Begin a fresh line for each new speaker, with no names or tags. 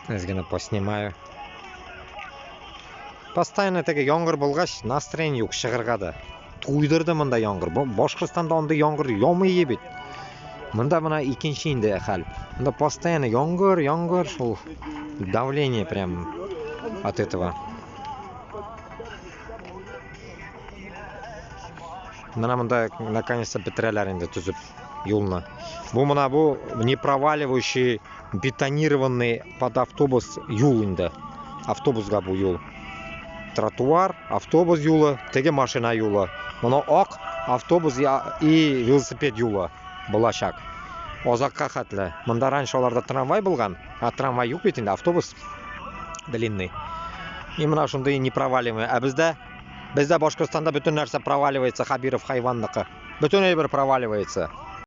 Әз генә поснимаю. Постоянно теге яңгыр булгач, настроение юк чыгарга да. Туйдырды монда яңгыр. Башкортстанда андый яңгыр яумый бит. Монда менә икенче инде хәл. Монда постоянно яңгыр, яңгыр, шул давление прям от этого. Менә монда наконец-то бетерәләр инде төзеп юлны. Бу менә бу не проваливающий бетонированный под автобус юл инде. Автобусга бу юл. Тротуар, автобус юлы, теге машина юлы. Моны ак автобус и велосипед юлы булачак. Озакка хәтле. Монда раньше аларда трамвай булган, а трамвай юк бит инде, автобус длинный. И менә шундый непроваливаемый. Ә бездә Башкортстанда бөтен нәрсә проваливается, Хабиров хайванныкы. Бөтен әйбер проваливается.